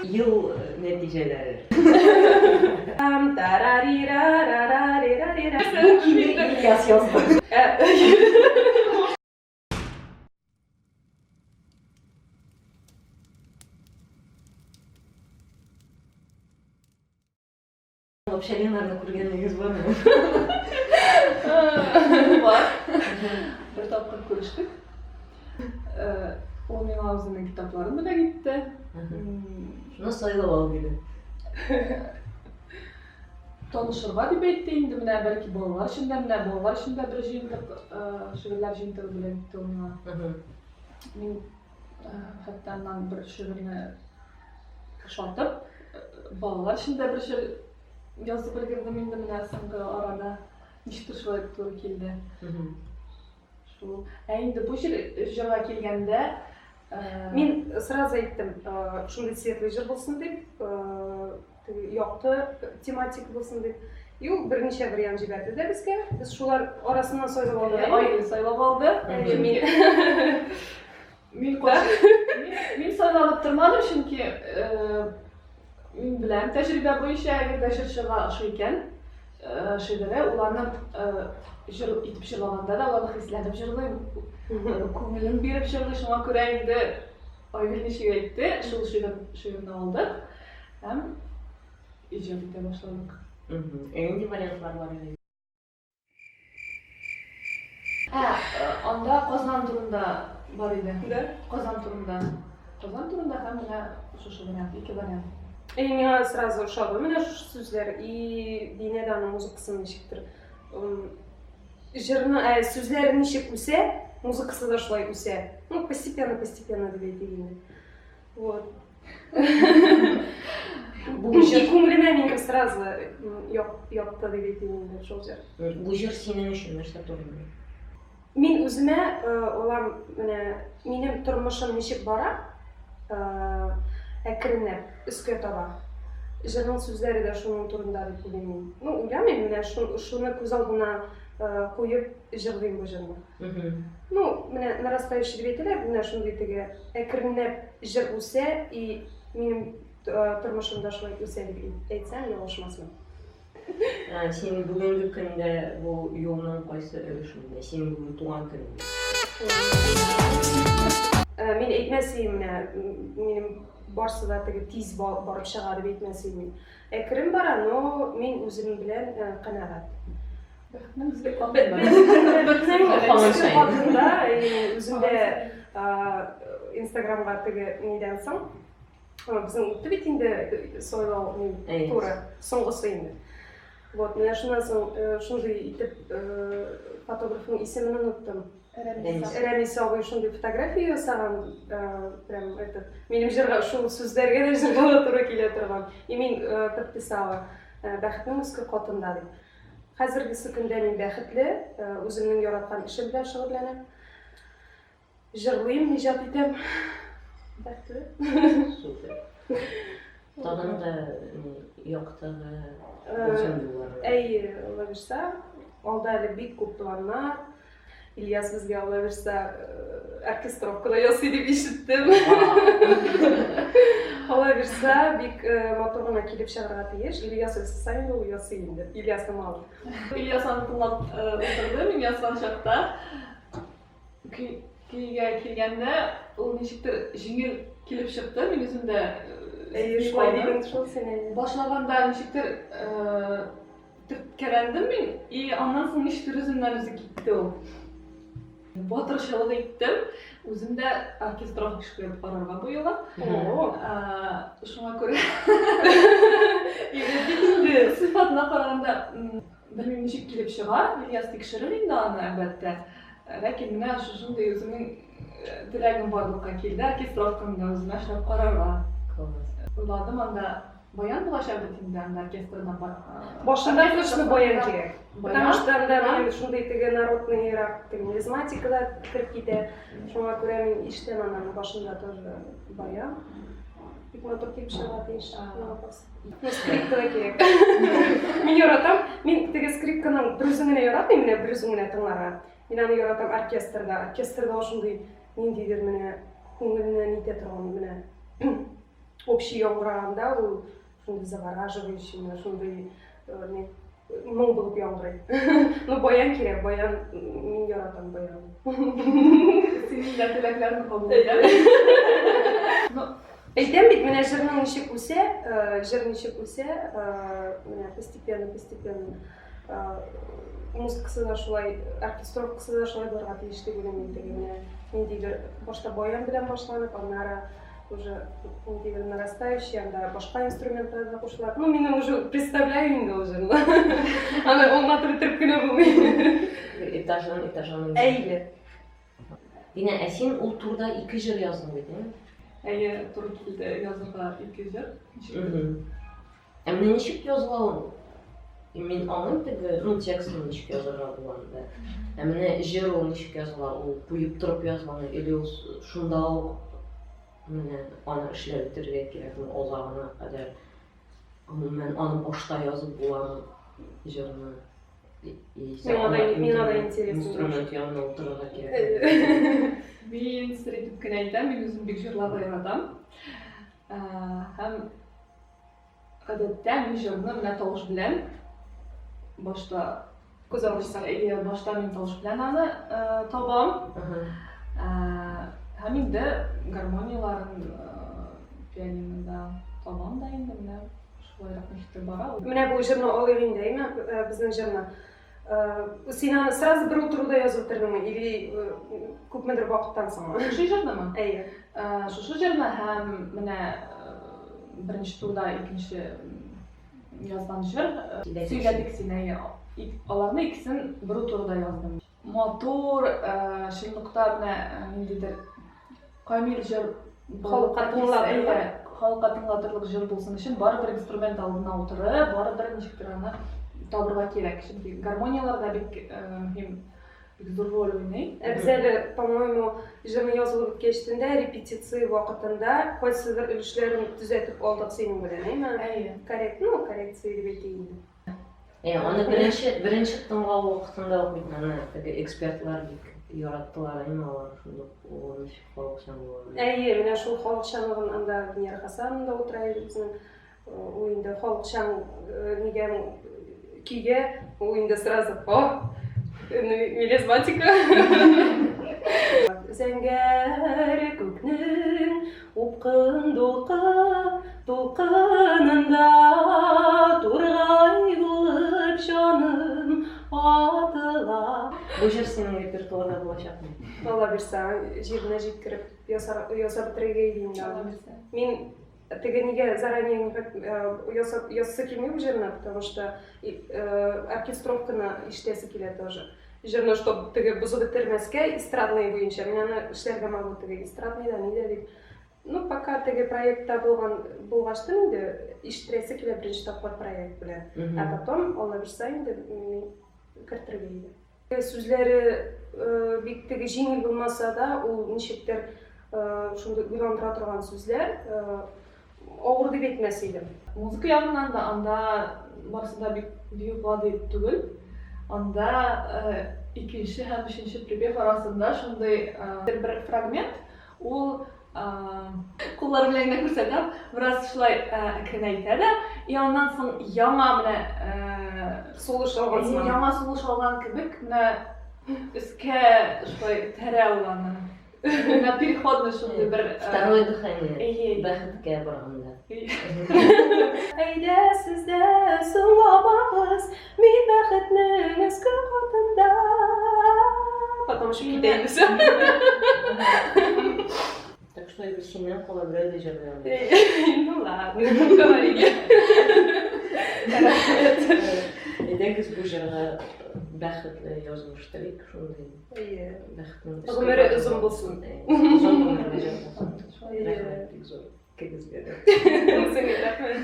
Ел нәтиҗәләре. Бу көйне Ильяс язды. Вообще Ленарны күргәнегез бармы? Бар. Бер тапкыр күрештек. Ул миңа үзенең китапларын бүләк итте. Шуны сайлап ал диде. Танышырга дип әйтте инде, менә бәлки балалар өчен дә, менә балалар өчен дә бер җыентык, шигырьләр җыентыгы бүләк итте ул миңа. Мин хәтта аннан бер шигырьне ошатып, балалар өчен дә бер шигырь язып өлгердем инде менә соңгы арада. Ничектер шулай туры килде. Шул. Ә инде бу җыр, җырга килгәндә, Мин сразу әйттем, шундый светлый җыр булсын дип, теге якты тематика булсын дип. И ул берничә вариант җибәрде дә безгә. Без шулар арасыннан сайлап алдык. Айгөл сайлап алды. Мин Мин каршы. Мин сайланып тормадым, чөнки мин беләм тәҗрибә буенча, әгәр дә җырчыга ошый икән, шигыре, ул аны җыр итеп җырлаганда да, ул аны хисләнеп җырлый, күңелен биреп җырлый. Шуңа күрә инде Айгөл ничек әйтте, шул шигырьне алдык һәм иҗат итә башладык. Ә нинди вариантлар бар иде? Ә, анда Казан турында бар иде. Да? Казан турында. Казан турында һәм менә шушы вариант, ике вариант. И миңа сразу ошады менә шушы сүзләр. И Динә дә аның музыкасын ничектер җырны, ә, сүзләре ничек үсә, музыкасы да шулай үсә. Ну, постепенно, постепенно дип әйтик инде. Вот. Бу җыр күңелемә минем сразу ятты дип әйтим инде шул җыр. Бу җыр синең өчен нәрсә турында? Мин үземә алам менә минем тормышым ничек бара, әкренләп өскә таба. Җырның сүзләре дә шуның турында дип уйлыйм мин. Ну, уйламыйм, менә шуны күз алдына куеп җырлыйм бу җырны. Ну, менә нарастающий дип әйтәләр, менә шундый теге әкренләп җыр үсә, и минем тормышым да шулай үсә дип әйтсәм, ялгышмасмын. Син бүгенге көндә бу юлның кайсы өлешендә? Синең бүген туган көнең. Мин әйтмәс идем, менә минем барсы да теге тиз барып чыга дип әйтмәс идем мин. Әкрен бара, но мин үзем белән канәгать. Хатында үзем дә Инстаграмга теге нидән соң безнең үтте бит инде сайлау туры, соңгысы инде. Вот, менә шуннан соң шундый итеп фотографның исемен оныттым. Рәмис абый шундый фотография ясаган, прям этот, минем җырга шул сүзләргә дә җырга да туры килә торган. И мин подписала Бәхетнең өске катында дип. Хәзергесе көндә мин бәхетле, үземнең яраткан эшем белән шөгыльләнәм. Җырлыйм, иҗат итәм. Бәхетле. Супер. Тагын да яктагы булсын юллары. Әйе, Алла бирсә, алда әле бик күп планнар. Ильяс безгә Алла бирсә оркестровка да ясый дип ишеттем. Алла бирсә, бик матур гына килеп чыгарга тиеш. Ильяс ясаса инде, ул ясый инде. Ильясны мал. Ильяс аны тыңлап утырды, мин язган чакта. Көйгә килгәндә, ул ничектер җиңел килеп чыкты. Мин үзем дә Әйе, шулай диген шул син. Башлаганда ничектер Төрткәләндем мин, и аннан соң ничектер үзеннән үзе китте ул. Батырчылык иттем. Үзем дә оркестровка эшләп карарга бу юлы. Шуңа күрә инде сыйфатына караганда белмим ничек килеп чыга. Ильяс тикшерер инде аны, әлбәттә. Ләкин менә шушындый үземнең теләгем барлыкка килде, оркестровканы да үземә эшләп карарга. Уйладым анда Баян булачак бит инде анда оркестрда бар. Башында точно баян кирәк. Потому что анда минем шундый теге народныйрак теге мелизматика да кереп китә. Шуңа күрә мин ишетәм аннан башында тоже баян. Бик матур килеп чыга тиеш. Ну, скрипка да кирәк. Мин яратам. Мин теге скрипканың бер үзен генә яратмыйм, менә бер үзен генә тыңларга. Мин аны яратам оркестрда. Оркестрда шундый ниндидер менә күңелне нитә торган менә. Общий яңгыраганда ул шундый завораживающий, менә шундый ни моң булып яңгырый. Ну, баян кирәк, баян, мин яратам баян. Синең дә теләкләрне кабул итәм. Ну, әйтәм бит, менә җырның ничек үсә, җыр ничек үсә, менә постепенно, постепенно музыкасы да шулай, оркестровкасы да шулай булырга тиеш дип уйлыйм мин теге менә ниндидер башта баян белән башланып, аннары уже ниндидер нарастающий, анда башка инструментлар да кушыла. Ну, мин уже представляю инде ул җырны. Аны аңлатып бетереп кенә булмый. Этаждан этаждан. Әйе. Динә, ә син ул турда ике җыр яздың бит, әйеме? Әйе, туры килде язырга ике җыр. Ә менә ничек языла ул? Мин аңлыйм теге, ну, текстын ничек язырга була анда. Ә менә җыр ул ничек языла? Ул куеп торып языламы или ул шунда ук менә аны эшләп бетерергә кирәкме азагына кадәр? Гомумән, аны башта язып буламы җырны? Миңа да, миңа да интересно. Инструмент янына утырырга кирәк. Мин сер итеп кенә әйтәм, мин үзем бик җырларга яратам. Һәм гадәттә мин җырны менә тавыш белән башта күз алдына Әйе, башта мин тавыш белән аны табам. Һәм инде гармонияләрен пианинода табам да инде менә шулайрак ничектер бара ул. Менә бу җырны алыйк инде, әйме, безнең җырны. Син аны сразу бер утыруда язып бетердеңме или күпмедер вакыттан соңмы? Шушы җырнымы? Әйе. Шушы җырны һәм менә беренче турда икенче язган җыр Сөйләдек сине, әйе. Аларны икесен бер утыруда яздым. Матур, чынлыкта менә ниндидер камил җыр халыкка тыңлатырлык, халыкка тыңлатырлык җыр булсын өчен барыбер инструмент алдына утырып, барыбер ничектер аны табырга кирәк. Чөнки гармонияләр дә бик мөһим, бик зур роль уйный. Ә без әле, по-моему, җырны язылып беткәч тә репетиция вакытында кайсыдыр өлешләрен төзәтеп алдык синең белән, әйме? Әйе. Коррект, ну, коррекция дип әйтик инде. Ә, аны беренче беренче тыңлау вакытында ук бит аны теге экспертлар бик яраттылар, әйме алар шундук ул ничек халыкчан була. Әйе, менә шул халыкчанлыгын анда Венера Хасанова да утыра иде безнең. Ул инде халыкчан нигә көйгә, ул инде сразу, о, мелизматика. Зәңгәр күкнең Упкын дулкын, дулкынында тургай булып җаным атыла. Бу җыр синең репертуарда булачакмы? Алла бирсә, җиренә җиткереп ясар, ясап бетерергә иде инде. Алла бирсә. Мин теге нигә заранее ясап ясасы килми бу җырны, потому что оркестровканы ишетәсе килә тоже. Җырны, чтоб теге бозып бетермәскә, эстрадный буенча. Мин аны эшләргә могу теге эстрадный да, ни дә дип. Ну, пока теге проектта булган булгачтын инде ишеттерәсе килә беренче тапкыр проект белән. Ә потом, Алла бирсә инде, мин кертергә иде. Сүзләре бик теге җиңел булмаса да, ул ничектер шундый уйландыра торган сүзләр. Авыр дип әйтмәс идем. Музыка ягыннан да анда барысы да бик бик гади түгел. Анда икенче һәм өченче припев арасында шундый бер фрагмент, ул куллар белән генә күрсәтәм, бераз шулай әкренәйтә дә, и аннан соң яңа менә сулыш алган сыман. Яңа сулыш алган кебек менә өскә шулай этәрә ул аны. Менә переходный шундый бер второе дыхание. Бәхеткә барганда. Әйдә сез дә соңламагыз, мин бәхетнең өске катында. Потом еще китә инде. Так что я синнән кала берәү дә җырлый алмый. Ну ладно, говорили. Әйдәгез бу җырга бәхетле язмыш телик шундый. Әйе. Бәхетнең Гомере озын булсын. Озын гомерле җыр булсын. Рәхмәт бик зур. Икегезгә дә. Үзеңә рәхмәт.